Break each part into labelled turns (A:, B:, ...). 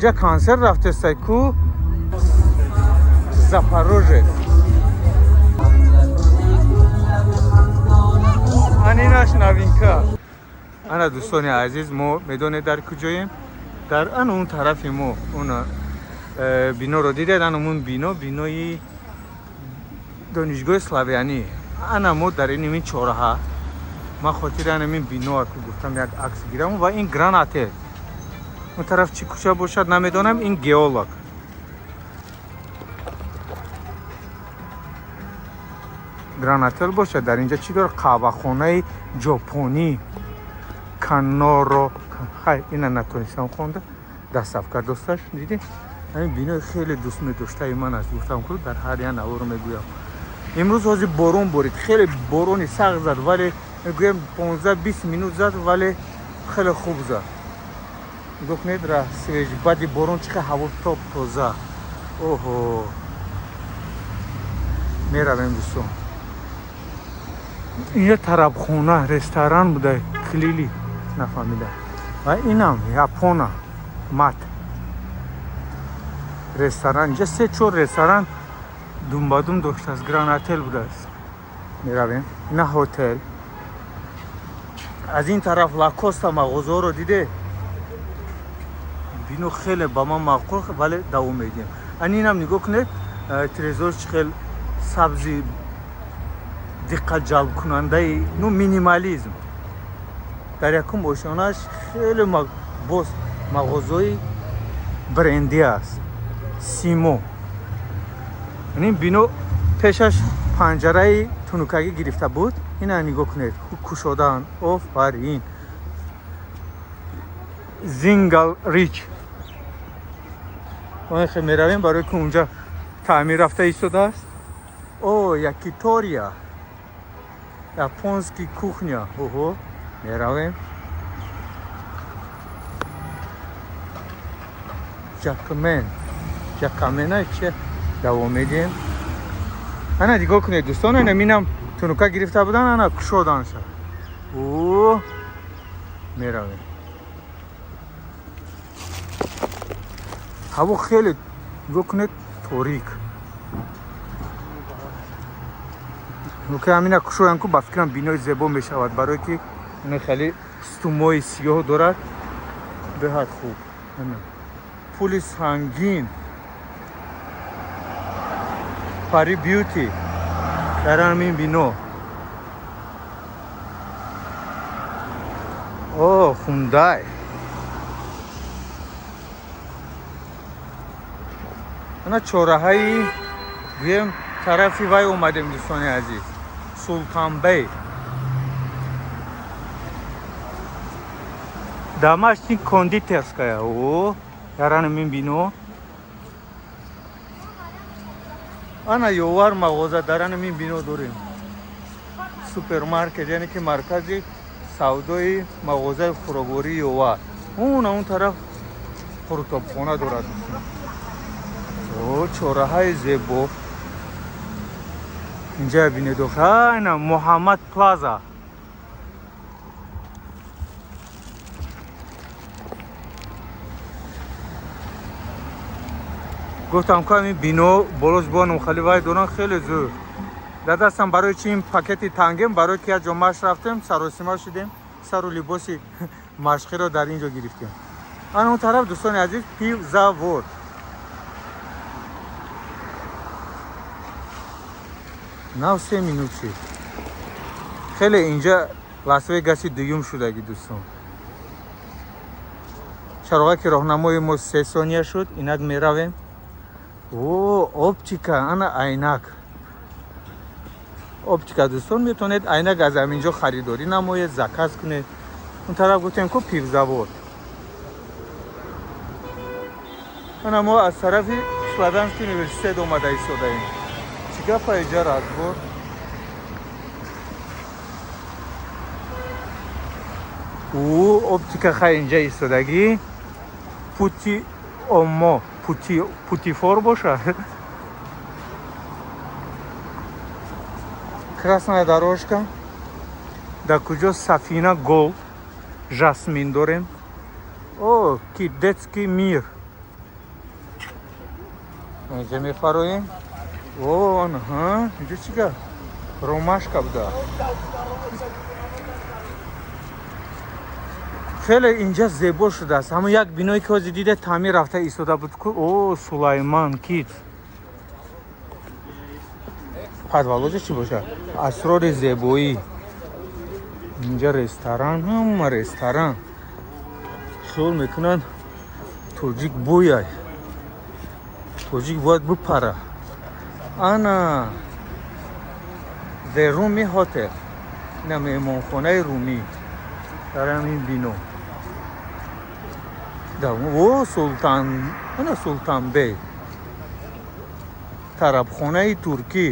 A: Инҷа консерт рафтестай ку, Запорожец. Анинаш новинка. Ана, дӯстони азиз, мо медонед, дар куҷоем? Дар ан он тарафи мо он биноро дидед, ан он бино, бинои Донишгоҳи Славянӣ. Ана мо дар инимин чораҳа. Ман хотири анамин бино ку гуфтам, як акс гирам. Ва ин Гранд Отел. Он тараф чӣ кӯча бошад, намедонам. Ин Геолог, Гранд Отел бошад. Дар инҷа чӣ дорад? Қаҳвахонаи ҷопонӣ Каноро. Хай, ина натонистам хонда. Доставка досташ, дидӣ? Ҳамин бинои хеле дӯст медоштаи ман аст. Гуфтам ку, дар ҳар як наворо мегӯям. Имрӯз ҳозир борон борид, хеле борони сахт зад, вале мегӯям, 15-20 минут зад, вале хеле хуб зад. Нигоҳ кунед, ра свеж. Баъди борон чӣ қадр ҳаво топ тоза. Оҳо, меравем, дӯстон. Инҷа тарабхона, ресторан буда, клили нафаҳмида. Ва инам Япона мат ресторан. Инҷа се чор ресторан думбадум доштааст. Гранд Отел будааст. Меравем. Ина ҳотел. Аз ин тараф Лакоста мағозаҳоро диде. Бино хеле ба ман маъқул, вале давом медиҳем. Ани инам нигоҳ кунед, тирезош чӣ хел сабзи диққат ҷалбкунандаи, ну, минимализм. Дар якум ошёнааш хеле боз мағозаи брендӣ аст, Симо. Ин бино пешаш панҷараи тунукагӣ гирифта буд. Ина нигоҳ кунед, кушодаанд. Офарин. Зингал Рич. Хе меравем, барои ки унҷа таъмир рафта истодааст. О, якитория, японский кухня. Оҳо, меравем. Жакмен, Жакамена че. Давом медиҳем. Ана нигоҳ кунед, дӯстон, ана минам тунука гирифта будан, ана кушоданша. О, меравем. Ҳаво хеле, нигоҳ кунед, торик. Ки ҳамина кушоян ку, ба фикрам, бинои зебо мешавад, барое ки ина хеле стумои сиёҳ дорад, беҳад хуб. Пули сангин. Пари Бьюти дар ҳамин бино. О, Хундай. Ана чораҳаи, гӯем, тарафи вай омадем, дӯстони азиз, Султанбей. Домашний кондитерская. О, дар ҳамин бино. Ана Ёвар мағоза дар ҳамин бино дорем. Супермаркет, яъне ки маркази савдои мағозаи хӯроквории Ёвар. Он тараф қурутобхона дорад. О, чораҳаи зебо. Инҷа бинед, ана Муҳаммад Плаза. Гуфтам ку, ҳамин бино болош боном хали вай доран, хеле зӯр. Дар дастам барои чи ин пакети тангем? Барои ки як ҷо машқ рафтем, саросима шудем, сару либоси машқиро дар ин ҷо гирифтем. Ана он тараф, дӯстони азиз, пивзавод. Нав 3 минут шид. Хеле инҷа Лас-Вегаси дуюм шудаги, дӯстон. Чароғаки роҳнамои мо 3 сония шуд. Инак меравем. О, оптика. Ана айнак, оптика. Дӯстон, метавонед айнак аз ҳаминҷо харидорӣ намоед, заказ кунед. Он тараф гуфтем ку, пивзавод. Ана мо аз тарафи Славянский университет омада истодаем. Чӣ гапа иҷа, разбор? Ӯ, оптика. Хай, инҷа истодагӣ пути омо пути путифор бошад. Красная дорожка. Дар куҷо Сафина Гол, Жасмин дорем. О, ки Детский мир. Инҷа мефароем. О, ҳа, инҷо чӣ гап? Ромашка буда. Хеле инҷа зебо шудааст. Ҳамон як биное ки ҳозир дида таъмир рафта истода буд ку. О, Сулайман кит. Подвалоҷа чӣ бошад? Асрори зебоӣ. Инҷа ресторан, ҳама ресторан. Хиёл мекунанд тоҷик бояй. Тоҷик бояд бипара. Ана The Rumi Hotel. Ина меҳмонхонаи Румӣ. Дар ҳамин бино. О, Султан, ана Султанбей. Тарабхонаи туркӣ.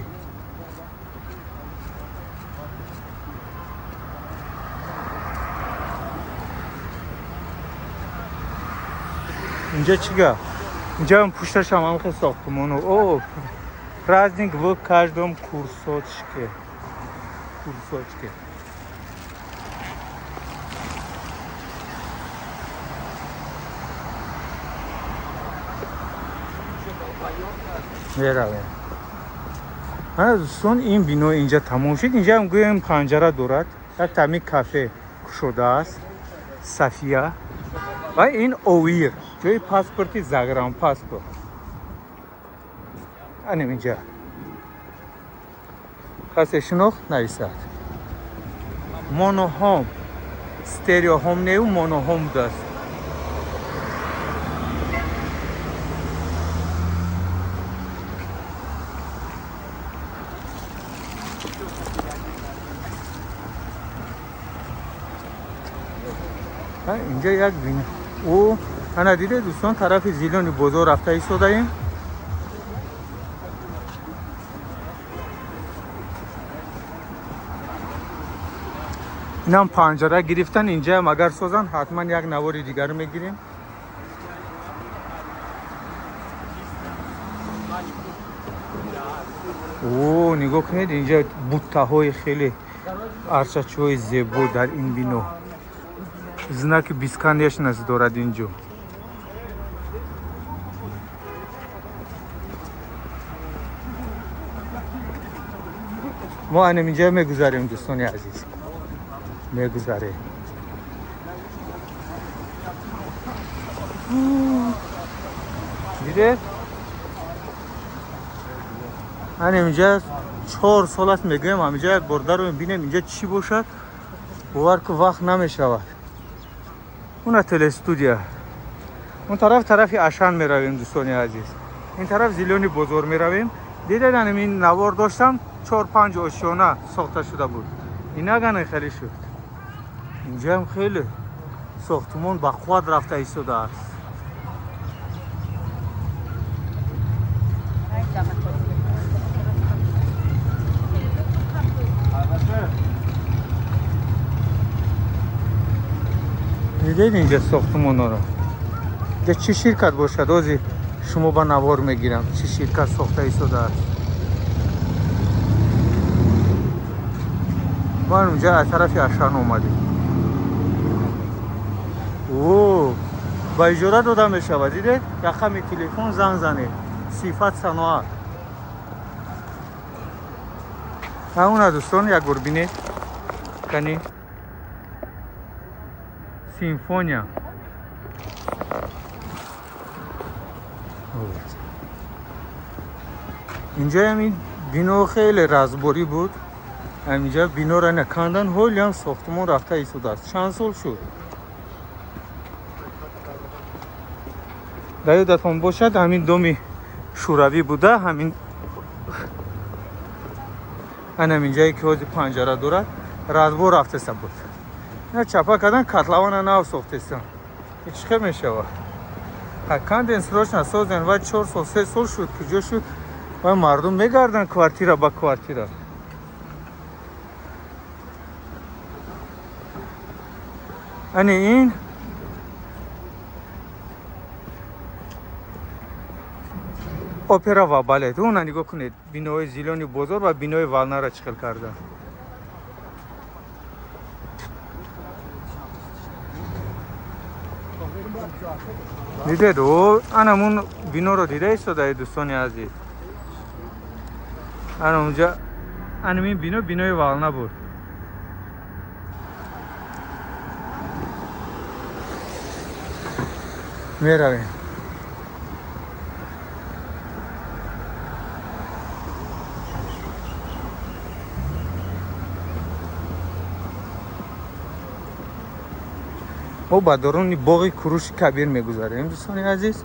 A: Инҷа чӣ гап? Инҷа пушташам ҳамхел сохтумону. О, праздник в каждом кусочке. Кусочке. Меравем. Ана дӯстон, ин бино инҷа тамом шуд. Инҷаам гӯем панҷара дорад. Як тами кафе кушодааст. Сафия. Ва ин ОВИР, ҷои паспорти загранпаспорт. Анем инҷа. Касе шинохт нависад. Монохом. Стереохом неу монохом будааст. Инҷа як бино. О, ана диде дӯстон, тарафи Зелёный бозор рафта истодаем. Инам панҷара гирифтан, инҷаам агар созанд, ҳатман як навори дигар мегирем. О, нигоҳ кунед, инҷа буттаҳои хеле арчачиҳои зебо дар ин бино. Знаки бесконечность дорад инҷо. Мо анем инҷа мегузарем, дӯстони азиз. Мегузарем. Дидед? Анем инҷа 4 сол аст мегӯем, ҳаминҷа як бор дароем бинем инҷа чӣ бошад. Бовар ку вақт намешавад. Уна телестудия. Он тараф тарафи Ашан меравем, дӯстони азиз. Ин тараф Зелёный бозор меравем. Дидед, анем ин навор доштам, 4-5 ошёна сохта шуда буд. Инагане хеле шуд. Инҷаам хеле сохтумон ба қувват рафта истодааст. Дидед инҷа сохтумонҳоро? Инҷа чӣ ширкат бошад? Ози шумо ба навор мегирам, чӣ ширкат сохта истодааст. Ман унҷа аз тарафи Ашан омадем. О, ба иҷора дода мешавад, дидед? Рақами телефон занг занед. Сифат саноат. Ҳамуна дӯстон, як бор бинед. Кани Симфония. Инҷаам ин бино хеле разборӣ буд. Ҳаминҷа биноро накандан, ҳолиам сохтумон рафта истодааст. Чанд сол шуд? Дар ёдатон бошад, ҳамин доми шӯравӣ буда, ҳамин анам инҷае ки ҳозир панҷара дорад, разбор рафтеста буд. Ина чапа кардан, котлована нав сохтестан. Чӣ хел мешавад? Канден срочно созен, ва 4 сол, 3 сол шуд, куҷо шуд? Ва мардум мегарданд квартира ба квартира. Ани ин опера ва балет. Уна нигоҳ кунед, бинои Зелёный бозор ва бинои Валнара чӣ хел кардан. Дидед, о, анамун биноро дида истодаед, дӯстони азиз. Ана унҷа анамин бино бинои Волна буд. Меравем. Мо ба даруни боғи Куруши Кабир мегузарем, дӯстони азиз.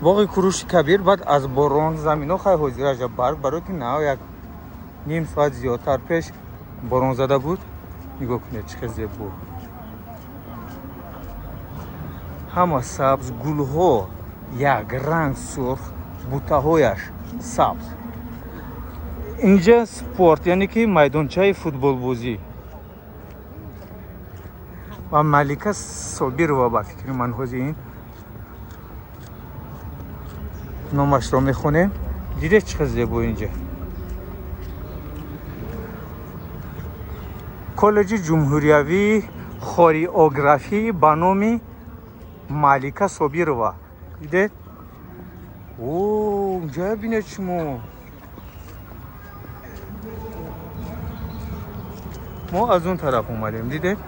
A: Боғи Куруши Кабир баъд аз борон замино хай ҳозиража барг, барое ки нав як ним соат зиёдтар пеш борон зада буд. Нигоҳ кунед, чӣ хел зебо, ҳама сабз, гулҳо як ранг сурх, бутаҳояш сабз. Инҷа спорт, яъне ки майдончаи футболбозӣ ва Малика Собирова. Ба фикри ман, ҳозир ин номашро мехонем. Дидед, чӣ хел зебо инҷа? Коллеҷи ҷумҳуриявии хореографӣ ба номи Малика Собирова. Дидед, о, унҷая бинед шумо. Мо аз он тараф омадем. Дидед,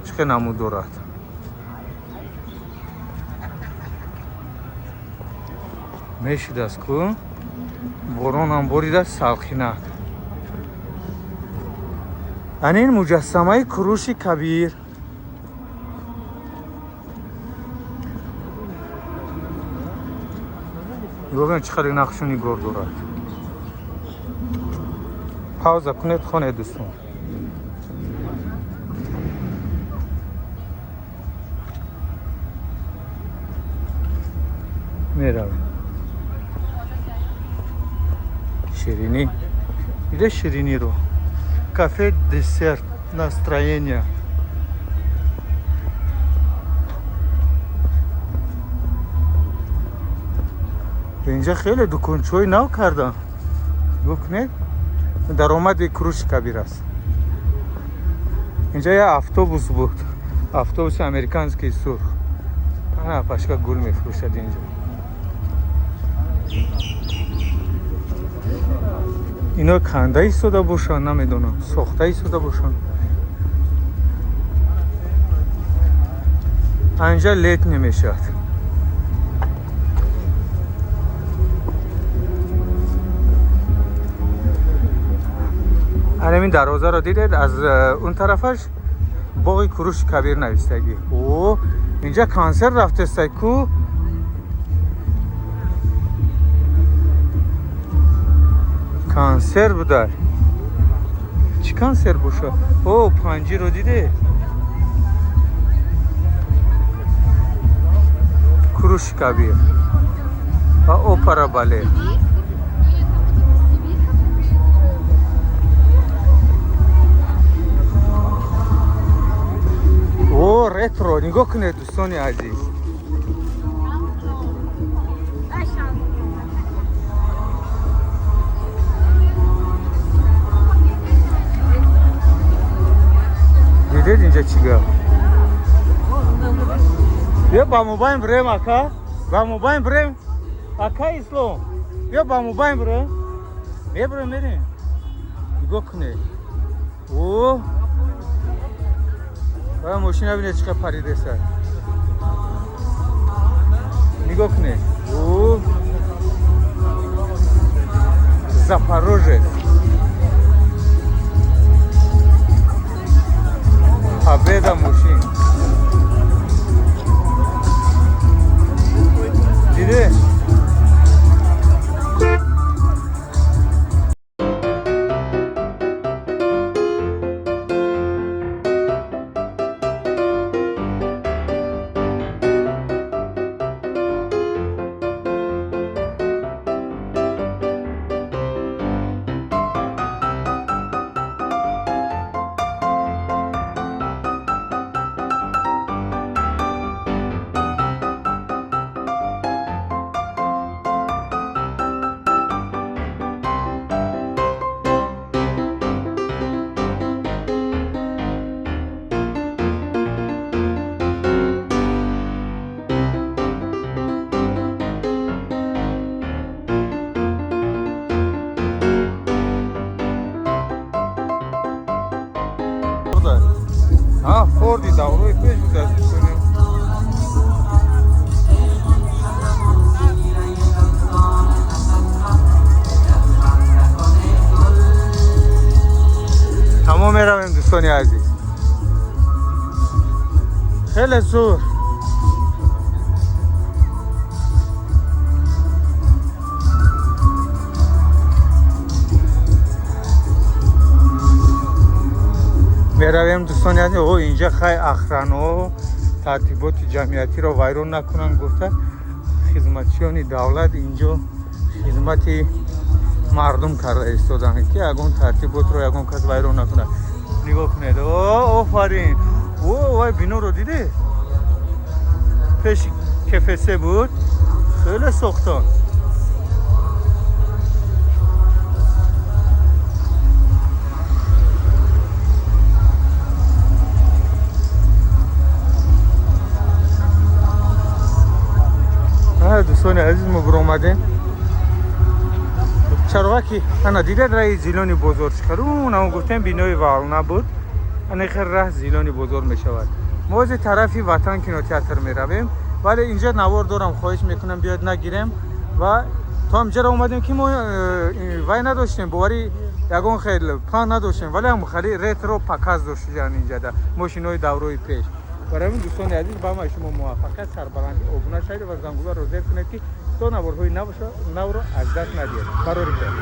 A: чӣ хел намуд дорад? Мешидааст ку, боронам боридааст, салқинак. Ана ин муҷассамаи Куруши Кабир. Нигоҳ кунед, чӣ қадр нақшу нигор дорад. Пауза кунед, хонед, дӯстон. Меравем. Ширинӣ дида, шириниро. Кафе, десерт, настроение. Инҷа хеле дукончаҳои нав кардам. Нигоҳ кунед, даромади Куруши Кабир аст. Инҷа як автобус буд, автобуси американский сурх. Ана пашка гул мефурӯшад инҷа. Ино канда истода бошанд, намедонам, сохта истода бошанд. Анҷа лет намешавад. Анамин дарвозаро дидед, аз он тарафаш боғи Куруши Кабир навистагӣ. О, инҷа консерт рафтестай ку. Консерт буда. Чӣ консерт боша? О, панҷиро диде, Куруши Кабир ва опера балет. О, ретро, нигоҳ кунед, дӯстони азиз. Дидед, инҷа чӣ гап? Биё, ба мобайн бирем, ака, ба мобайн бирем, ака Ислом, биё, ба мобайн бирем. Мебирем, мерем. Нигоҳ кунед, о, ва мошина бинед, чӣ қадр паридеса. Нигоҳ кунед, о, Запорожец, Победа мошин. Диде. Дӯстони азиз, хеле зур. Меравем, дӯстони азиз. О, инҷа хай охранао тартиботи ҷамъиятиро вайрон накунанд гуфта, хизматчиёни давлат инҷо хизмати мардум карда истоданд, ки ягон тартиботро ягон кас вайрон накунад. Нигоҳ кунед. О, офарин! О, вай биноро диде, пеши КФС буд, хеле сохтон. Дӯстони азиз, мо биромадем чароғаки. Ана, дидед, раи Зелёный бозор чӣ хел? Унам гуфтем, бинои Волна буд. Ана хел раҳ Зелёный бозор мешавад. Мо ози тарафи Ватан кинотеатр меравем, вале инҷа навор дорам, хоҳиш мекунам, биёд нагирем. Ва то ҳамҷаро омадем, ки мо вай надоштем, боварӣ, ягон хел план надоштем, вале ҳам хали ретро показ доштиан инҷада мошинои даврои пеш. Барои ҳамин, дӯстони азиз, ба ҳамаи шумо муваффақият, сарбаландӣ. Обуна шавед ва зангуларо зер кунед, ки то наворҳои навро аз даст надиҳед. Барори кор.